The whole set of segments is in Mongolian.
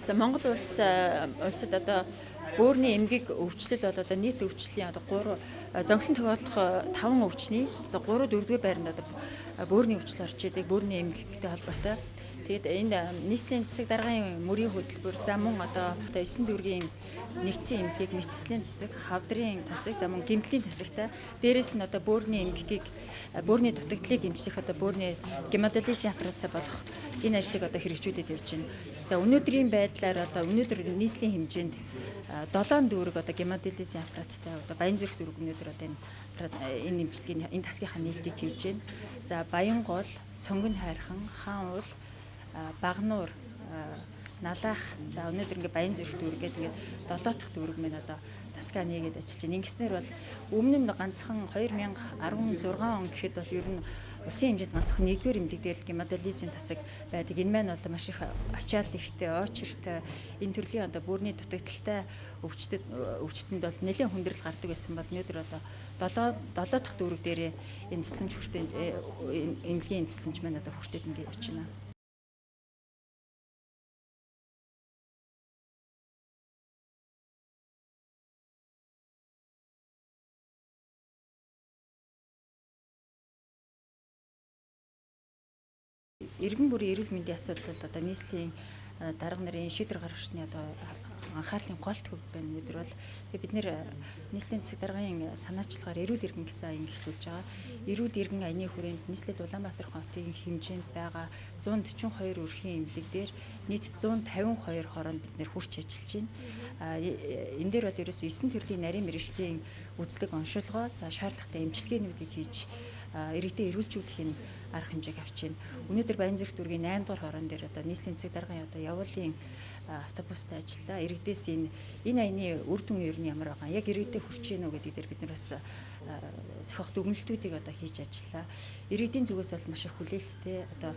За Монгол улсад одоо бөөрийн эмгэг өвчлөл бол одоо нийт өвчлөлийн одоо 3 зонхлон тохиолдох 5 өвчний одоо 3 4-р байранд одоо бөөрийн өвчлөл орж идэг, бөөрийн эмгэгтэй холбоотой. Тэгээд энэ нийслэлийн засаг даргын мөрийн хөтөлбөр, за мөн одоо 9 дүүргийн нэгдсэн эмнэлгийг мэс заслын засаг, хавдрын тасаг, за мөн гэмтлийн тасагтай. Дээрээс нь одоо бөөрийн эмгэгийг, бөөрийн дутагдлыг эмчлэх одоо бөөрийн гемодиализын аппараттай болох энэ ажлыг одоо хэрэгжүүлээд явж байна. За өнөөдрийн байдлаар одоо өнөөдөр нийслэлийн хэмжээнд 7 дүүрэг одоо гемодиализын аппараттай одоо Баянзүрх дүүрэг өнөөдөр одоо энэ эмчилгээний энэ тасгийнхаа нээлтийг хийж байна. За Баянгол, Сонгон хайрхан, Хаан уул, Багнуур, Налаах, за өнөөдөр ингээ Баянзүрх дүүрэг гэдэг ингээд 7 дахь дүүрэг мэн одоо тасгаа нээгээд ажиллаж байна. Ингэснээр бол өмнө нь ганцхан 2016 он гэхэд бол ер нь улсын хэмжээнд ганцхан нэгдүгээр эмнэлэг дээр л гемодиализын тасаг байдаг. Энэ маань бол маш их ачаал ихтэй, очиртой энэ төрлийн одоо бөөрийн дутагдaltaй өвчтөнд бол нэлээд хүндрэл гардаг байсан бол өнөөдөр одоо 7 дахь дүүрэг дээрээ энэ тусламж хүртээ эмнэлгийн тусламж маань одоо хүртээд ингээ явж байна. Иргэн бүрийн эрүүл мэндийн асуудал бол одоо нийслэлийн дарга нарын шийдвэр гаргагчны одоо анхаарлын гол төвд байна. Өнөөдөр бол бид нэр нийслэлийн засаг даргын санаачлагаар эрүүл иргэн гэсэн аян эхлүүлж байгаа. Эрүүл иргэн аяны хүрээнд нийслэл Улаанбаатар хотын хэмжээнд байгаа 142 өрхийн эмнэлэг дээр нийт 152 хороонд бид нэр хүрч ажиллаж байна. Энэ дээр бол ерөөсөө 9 төрлийн нарийн мэргэжлийн үзлэг оншилгоо, за шаардлагатай эмчилгээнүүдийг хийж иргэдэд эрүүлжүүлэх энэ арга хэмжээг авч байна. Өнөөдөр Баянзүрх дүүргийн 8 дугаар хорон дээр одоо нийслэлийн засаг даргын одоо явуулын автобустай ажиллаа. Иргэдээс энэ аяны үр дүн ер нь ямар байгаа, яг иргэдэд хүрч гин үү гэдэг дээр бид нар бас зохиох дүгнэлтүүдийг одоо хийж ажиллаа. Иргэдийн зүгээс бол маш их хүлээлттэй одоо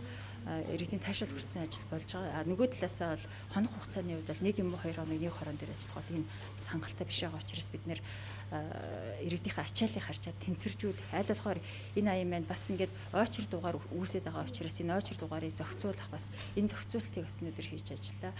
иргэдийн таашаал хүртсэн ажил болж байгаа. Нөгөө талаасаа бол хонох хугацааны хувьд бол 1 юм уу 2 хоног нэг хорон дээр ажиллах бол энэ бас хангалттай биш байгаа учраас бид нэр иргэдийнхээ ачааллыг харчаад тэнцвэржүүлэх, аль болохоор энэ аян маань бас ингээд ойчор дугаар үүсээд байгаа учраас энэ ойчор дугаарыг зохицуулах бас энэ зохицуултыг бас өнөөдөр хийж ажиллаа.